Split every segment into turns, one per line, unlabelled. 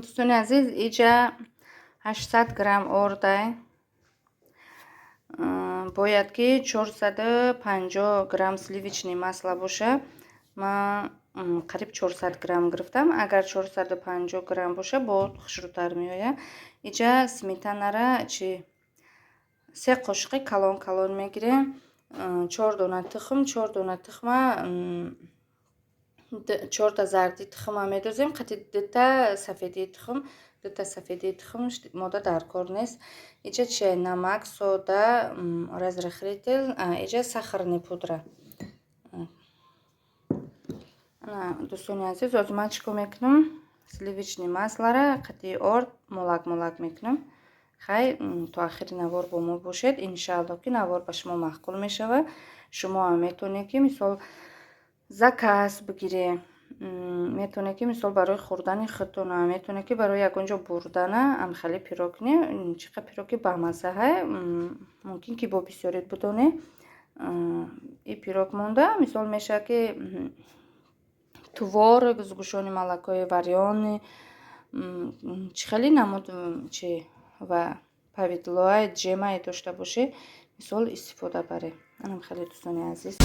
Дӯстони азиз, иҷа 800 грамм ордай, бояд ки 450 грамм сливочный масло боша. Ман қариб 400 грамм гирифтам. Агар 450 грамм боша, бо хушрӯтар меояд. Иҷа сметанара чи се қошуқи калон калон мегирем, чор дона тухм, чор дона тухма, чорта зарди тухма медозем қати дута сафедии тухм. Дута сафедии тухм мода дар кор нест. Иҷа чи намак, сода, разрыхлитель, иҷа сахарный пудра. Дӯстони азиз, ҳозир ман чӣ кор мекунам? Сливочный маслара қати орд молак молак мекунам. Хай, то ахири навор бо мо бошед. Иншаалло, ки навор ба шумо маъқул мешавад. Шумо ҳам метавонед, ки мисол заказ бигиред, метавонед, ки мисол барои хӯрдани худтона, метавонед, ки барои ягон ҷо бурдана амхели пирог кунед. Чӣ қадр пироги бамаззаҳай, мумкин ки бо бисёред бидонед. И пирог монда, мисол, мешавад, ки творог, сгущённый молокои варёный, чӣ хеле намуд чи ва повидлоай, ҷемае дошта бошед, мисол, истифода баред. Анам хеле, дӯстони азиз.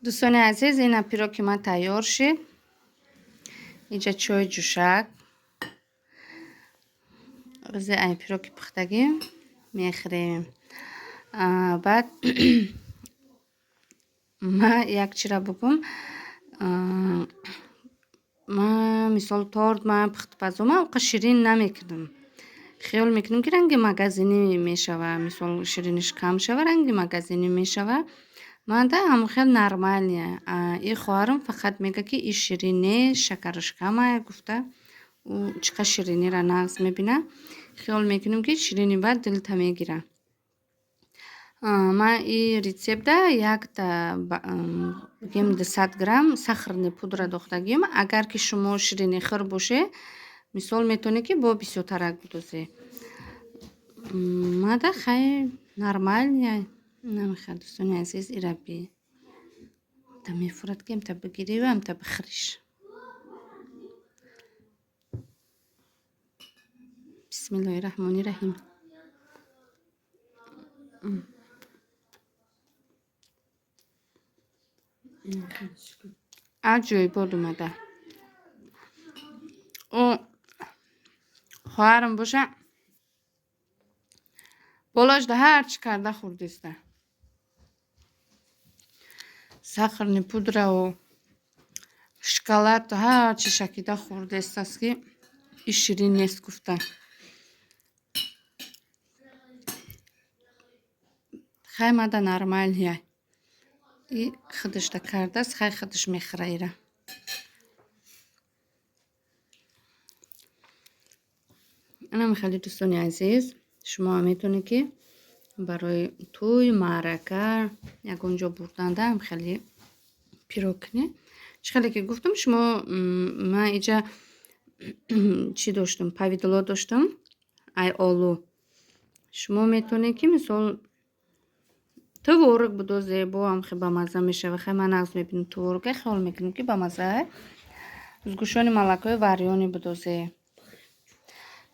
Дӯстони азиз, ина пироги ман тайёр шид. Инҷа чой ҷӯшак. Ози ай пироги пухтагӣ мехӯрем. Баъд ман як чира бугум. Ман, мисол, торт ман пухтупазо, ман оқа ширин намекунам. Хиёл мекунам, ки ранги магазинӣ мешава. Мисол, шириниш кам шава, ранги магазинӣ мешава. Манда ҳамон хел нормальный. И хоҳарам фақат мега, ки и ширин нест, шакараш камая гуфта. Ӯ чӣ қадр ширинира нағз мебина. Хиёл мекунем, ки ширини баъд дилта мегира. Ман и рецепта якта, бигем, 200 грамм сахарный пудра дохтагим. Агар ки шумо ширинихӯр бошед, мисол, метавонед, ки бо бисёртарак бидозед. Мада хай нормальный. Намехоҳад, дӯстони азиз, ира би. Та мефурад, ки амта бигирӣ ва амта бихӯриш. Бисмиллоҳи раҳмони раҳим. Аҷоибот омада. Ӯ хоҳарам боша, болошда ҳарчи карда хӯрдиста. Сахарный пудраву шоколаду ҳарчи шакида хӯрдестааст, ки и ширин нест гуфта. Хай, мада нормальный. И худашда кардааст, хай, худаш мехӯра ира. Анам хеле, дӯстони азиз, шумо метавонед, ки барои тӯй, маърака, ягон ҷо бурданда ҳам хеле пирог кунед. Чӣ хеле ки гуфтам, шумо, ман иҷа чӣ доштам, повидло доштам, ай олу. Шумо метавонед, ки, мисол, творог будозе, бо ҳам хел бамазза мешава. Хай, ман нағз мебинам творога, хиёл мекунам, ки бамазза. Сгущённый молокои варёный будозе.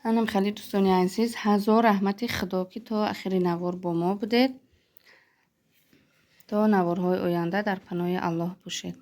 Анам хеле, дӯстони азиз, ҳазор раҳмати Худо, ки то ахири навор бо мо будед. То наворҳои оянда дар паноҳи Аллоҳ бошед.